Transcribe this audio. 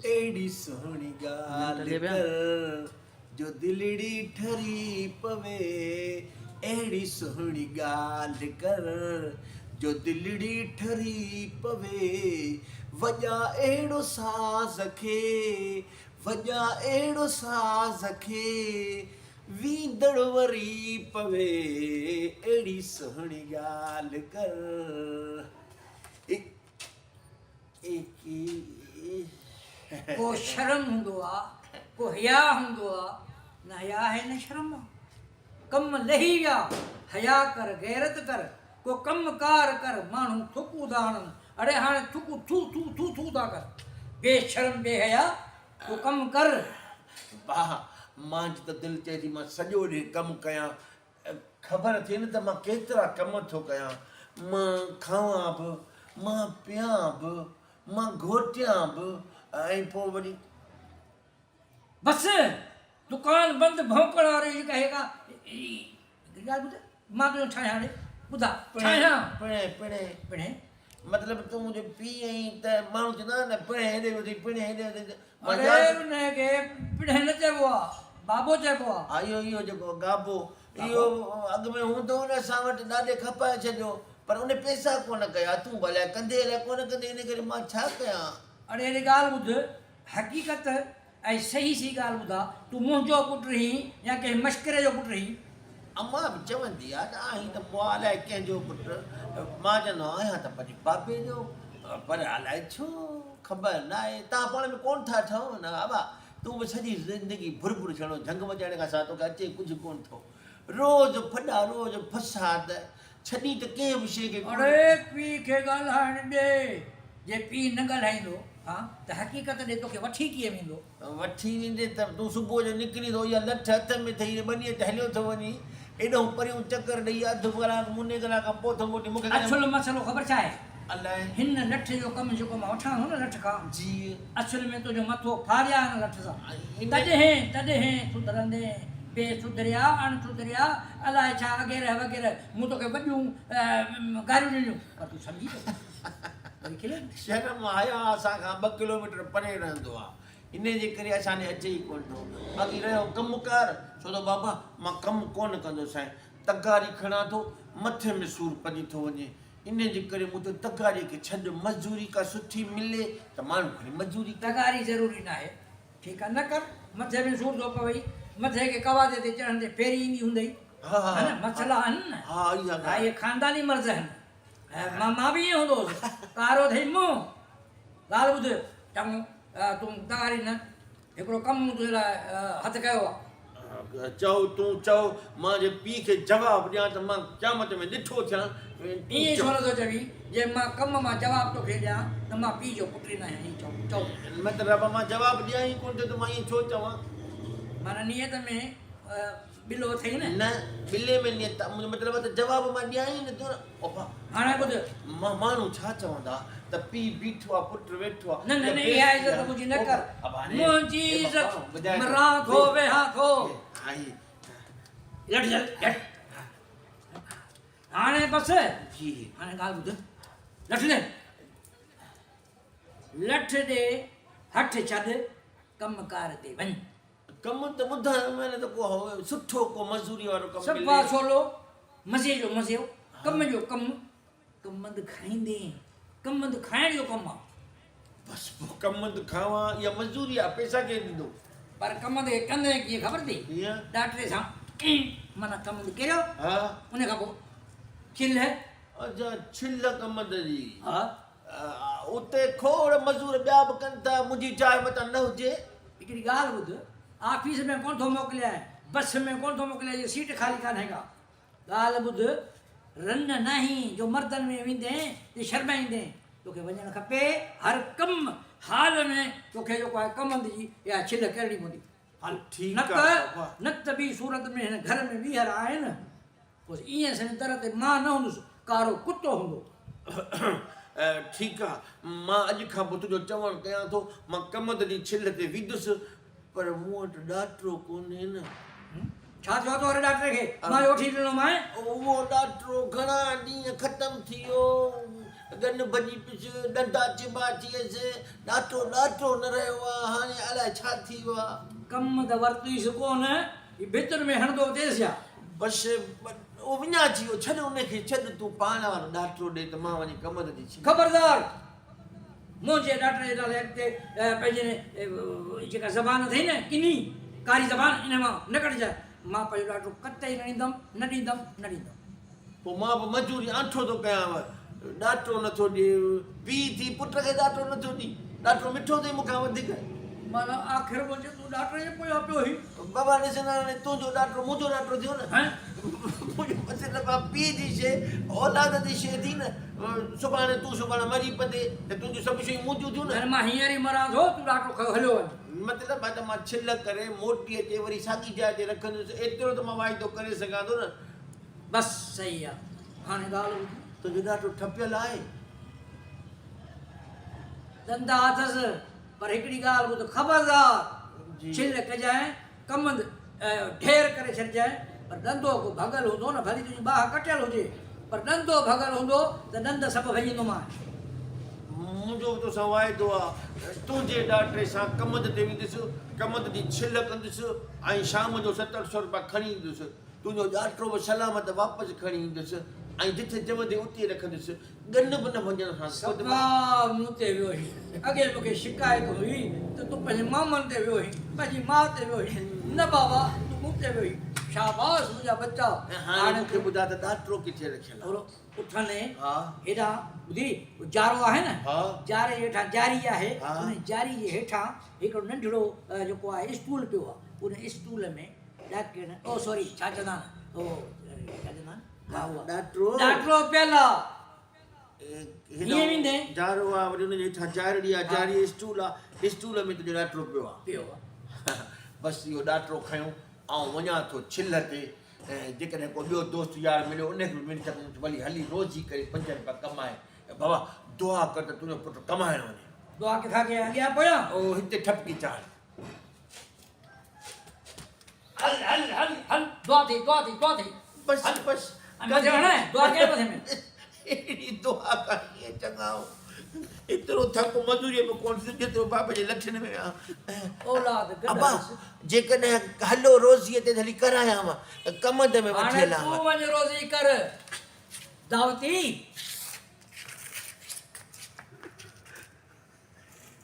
اهڙي سهڻي ڳالهه ڪر جو دلڙي ٺري پوي اهڙي سهڻي ڳالهه ڪر جو دلڙي ٺري پوي وڄا اهڙو ساز کي وڄا اهڙو ساز کي ويندڙ وري پوي اهڙي سهڻي ڳالهه ڪر. ڪو شرم هوندو آ، ڪو حياء هوندو آ، نه حياء آهي نه شرم آ. ڪم لهي ويا، حياء ڪر، غيرت ڪر، ڪو ڪم ڪار ڪر، ماڻهو ٿڪون ٿا هڻن، اڙي هاڻي ٿڪون ٿو ٿو ٿو ٿو ٿا ڪن. بي شرم بي حياء، ڪو ڪم ڪر. واهه، مان جي ته دل چئي ٿي مان سڄو ڏينهن ڪم ڪيان، خبر ٿئي نه ته مان ڪيترا ڪم ٿو ڪيان. مان کاوان به، مان پيان به، مان گهوٽيان به ۽ پوء وري. بس! دڪان بند ڀونڪڻ واري جيڪا هيڪا هڪڙي ڳالهه ٻڌ، مان تنهنجو ڇاهيان ڙي، ٻڌاء ڇاهيان. پڻهين، پڻهين، پڻهين. مطلب تون منهنجو پيء آهين ته ماڻهو چوندا آهن نه پڻهين هيڏي ويو اٿئي، پڻهين هيڏي ويو اٿئي ته مان اڙي ياد. انهيء کي پڻهين نه چئبو آ، بابو چئبو آ. ها اهو اهو جيڪو گابو اهو اڳ ۾ هوندو هو نه اسان وٽ ڏاڏي کپائي ڇڏيو پر ان پئسا ڪونه ڪيا تون به الائي ڪندي الائي ڪونه ڪندي ان ڪري مان ڇا ڪيان. اڙي هيڏي ڳالهه ٻڌ، حقيقت ۽ صحيح صحيح ڳالهه ٻڌاء، تون منهنجو پٽ هين يا ڪنهن مشڪري جو پٽ هين؟ امان به چوندي آ ته آهين ته مئا الائي ڪنهن جو پٽ، مان چوندو آهيان آهيان ته پنهنجي بابي جو پر الائي ڇو خبر ناهي توهان پاڻ ۾ ڪونه ٿا ٺهو نه ابا تون به سڄي زندگي ڀر ڀر ڇڻو جهنگ مچائڻ کان سواء توکي اچي ڪجهه ڪونه ٿو روز ڦڏا روز فساد ڇڏين ته ڪنهن به شيء کي ڪونه. اڙي پيء کي ڳالهائڻ ڏي، جي پيء نه ڳالهائيندو ها ته حقيقت ڏي توکي وٺي ڪيئن ويندو؟ وٺي ويندي ته تون صبح جو نڪرين ٿو اها لٺ هٿ ۾ اٿئي ٻنيء تي هليو ٿو وڃين، ايڏانهن پريون چڪر ڏئي اڌ ڪلاڪ مني ڪلاڪ کان پوء ٿو موٽين مون کي ڪڏهن. اصل مسئلو خبر ڇا آهي؟ الائي. هن لٺ جو ڪم جيڪو مان وٺان ٿو نه لٺ کان. جي. اصل ۾ تنهنجو مٿو ڦاڙيان هن لٺ سان. تڏهن تڏهن سڌرندين. بي سڌريا اڻ سڌريا الائي ڇا وغيره وغيره مون توکي وڏيون گاريون ڏنيون پر تون سمجهي ته وري کلي پيو. شرم حيا اسان کان ٻه ڪلوميٽر پري رهندو آ انهي جي ڪري اسان ڏي اچي ئي ڪونه ٿو. باقي رهيو ڪم ڪار ڇو ته بابا مان ڪم ڪونه ڪندو سائين تغاري کڻان ٿو مٿي ۾ سور پڄي ٿو وڃي انهي جي ڪري مون چيو تغاري کي ڇڏ مزوري ڪا سٺي ملي ته ماڻهو کڻي مزوري ڪري. تغاري ضروري ناهي ٺيڪ آ نه ڪر، مٿي ۾ سور ٿو پوي، مٿي کي ڪوازي تي چڙهندي ڦيري ايندي هوندئي، ها نه مسئلا آهن نه، ها اهي خانداني مرض آهن، مان مان به ائين هوندو هوس، ڪارو اٿئي منهن، ڳالهه ٻڌ، چڱو تون تغاري نه، هڪڙو ڪم مون تنهنجي لاء هٿ ڪيو آ. چئو تون چئو، مان جي پيء کي جواب ڏيان ته مان قيامت ۾ ڏٺو ٿيان، تون ائين چئو. ڇو نٿو چوين، جي مان ڪم مان جواب توکي ڏيان ته مان پيء جو پٽ ئي ناهيان، ائين چئو، چئو. مطلب مان جواب ڏيان ئي ڪونه ٿو ته مان ائين ڇو چوان. معنيٰ نيت ۾ ٻلو اٿئي نه؟ نه، ٻلي ۾ نيت، منهنجو مطلب آهي ته جواب مان ڏيان ئي نه ٿو نه. ابا. هاڻي ٻڌ. ماڻهو ڇا چوندا ته پيء بيٺو آ پٽ ويٺو آ. نه نه نه اها عزت منهنجي نه ڪر. منهنجي عزت مران ٿو ويهان ٿو. لٺ جهل لٺ. هاڻي بس. جي. هاڻي ڳالهه ٻڌ. لٺ ڏي. لٺ ڏي هٺ ڇڏ ڪم ڪار تي وڃ. ڪم ته ٻڌايو مين ته ڪو سٺو ڪو مزوري وارو ڪم ملي. صفا سولو مزي جو مزو ڪم جو ڪم ڪمند کائيندين ڪمند کائڻ جو ڪم آ. بس پوء ڪمند کاوان اها مزوري آ پئسا ڪير ڏيندو. پر ڪمند کي ڪندين ڪيئن خبر اٿئي؟ ڪيئن؟ ڏاٽري سان ائين معنيٰ ڪمند ڪيريو ها ان کان پوء چلهه. اڇا چلهه ڪمند جي. ها. اتي کوڙ مزور ٻيا به ڪن ٿا منهنجي جاء متان نه هجي. هڪڙي ڳالهه ٻڌ، آفيس ۾ ڪونه ٿو موڪليانء، بس ۾ ڪونه ٿو موڪليانء جي سيٽ خالي ڪانهي ڪا. ڳالهه ٻڌ، رن ناهين جو مردن ۾ ويندين ته شرمائيندين. توکي وڃڻ کپي، هر ڪم حال ۾ توکي جيڪو آهي ڪمند جي اها ڇلهه ڪرڻي پوندي. هل، ٺيڪ نه آ ته بابا. نه ته ٻي صورت ۾ هن گهر ۾ ٻيهر آئين نه، پوء ائين سمجهه در تي مان نه هوندس، ڪارو ڪتو هوندو. ٺيڪ آ، مان اڄ کان پوء تنهنجو چوڻ ڪيان ٿو، مان ڪمند جي ڇلهه تي ويندس، پر مون وٽ ڏاٽرو ڪونهي نه. ڇا ٿيو آ تو واري ڏاٽري کي؟ مان جو وٺي ڏنومانء. اهو ڏاٽرو گهڻا ڏينهن ختم ٿي ويو. ڳن ڀڄي پيس، ڏنڊا چٻا ٿي ويس، ڏاٽو ڏاٽو نه رهيو آ، هاڻي الائي ڇا ٿي ويو آ. ڪم ته ورتوئيس ڪونه، هي ڀتر ۾ هڻندو وتيس ڇا؟ بس اهو وڃان ٿي ويو، ڇڏ ان کي ڇڏ، تون پاڻ وارو ڏاٽو ڏي ته مان وڃي ڪمند جي ڇلي. خبردار! منهنجي ڏاٽي جي نالي اڳتي پنهنجي جيڪا زبان اٿئي نه، ڪني ڪاري زبان، ان مان نه ڪڍجانء. مان پنهنجو ڏاٽو قطعي نه ڏيندم، نه ڏيندم، نه ڏيندم. پوء مان به مجوري آنٺو ٿو ڪيانء، ڏاٽو نه ٿو ڏي. پيء ٿي پٽ کي ڏاٽو نه ٿو ڏي. ڏاٽو مٺو اٿئي مون کان وڌيڪ. معنيٰ آخر منهنجي تون ڏاٽي جي پويان پيو هئين. بابا ڏس نه هاڻي تنهنجو ڏاٽو منهنجو ڏاٽو ٿيو نه. منهنجو مطلب آ پيء جي شيء اولاد جي شيء ٿي نه. سڀاڻي تون سڀاڻي مري پوندين ته تنهنجون سڀ شيون منهنجون ٿيون نه. هينئر مان هينئر ئي مران ٿو، تون ڏاٽو کنيو هليو وڃ. مطلب آ ته مان ڇل ڪري موٽي اچي وري ساڳي جاء تي رکندس، ايترو ته مان واعدو ڪري سگهان ٿو نه. بس صحيح آ، هاڻي ڳالهه ٻڌ. تنهنجو ڏاٽو ٺپيل آهي. ڏندا اٿس، پر هڪڙي ڳالهه ٻڌ، خبردار! ڇل ڪجانء، ڪمند ڍير ڪري ڇڏجانء، پر ڏندو ڪو ڀڳل هوندو نه، ڀلي تنهنجي ٻانهن ڪٽيل هجي، پر ڏندو ڀڳل هوندو ته ڏند سڀ ڀڃيندومانء. منهنجو به توسان واعدو آ، تنهنجي ڏاٽي سان ڪمند تي ويندس، ڪمند جي ڇل ڪندس ۽ شام جو ست اٺ سؤ رپيا کڻي ايندس. تنهنجو ڏاٽو به سلامت واپس کڻي ايندس ۽ جٿي چوندين اتي رکندس. ڳن به نه ڀڃڻ سان صفا مون تي ويو هين. اڳي مون کي شڪايت هئي ته تون پنهنجي مامن تي ويو هين، پنهنجي ماء تي ويو هين. نه بابا، تون مون تي ويو هين. شاباس منهنجا ٻچا. ۽ هاڻي مون کي ٻڌاء ته ڏاٽو ڪٿي رکيل آهي؟ ٿورو اٿندين هيڏانهن ٻڌي، جارو آهي نه، جاري جي هيٺان جاري آهي، ان جاري جي هيٺان هڪڙو ننڍڙو جيڪو آهي اسٽول پيو آهي، ان اسٽول ۾ ڏاڪڻ، او سوري ڇا چوندا آهن، او ڇا چوندا آهن؟ ڏاٽرو. ڏاٽرو پيل آ. هيئن ويندين. جارو آ وري ان جي هيٺان جارڙي آ، جاري اسٽول آ، اسٽول ۾ تنهنجو ڏاٽرو پيو آ. پيو آ. بس اهو ڏاٽرو کنيو آئون وڃان ٿو ڇلهه تي جيڪڏهن ڪو ٻيو دوست يار مليو ان کي به منٿ ڪندس ته ڀلي هلي روزي ڪري پنج رپيا ڪمائي. بابا دعا ڪر ته تنهنجو پٽ ڪمائڻ وڃي. دعا ڪٿان ڪيان اڳيان پويان؟ او هتي ٺپڪي چاڙهه. هل هل هل هل دعا ٿي دعا ٿي دعا ٿي. بس بس. ۽ مٿي هڻ دعا ڪير مٿي ۾. اهڙي دعا ڪر ائين چڱا آهو. ايترو ٿڪ مزوريء ۾ ڪونه ٿيندو جيترو بابي جي لٺين ۾ آ. اولاد گڏ ابا جيڪڏهن هلو روزيء تي هلي ڪرايانو ڪمند ۾ وٺي هاڻي هلانو. تون وڃ روزي ڪر دعوتي.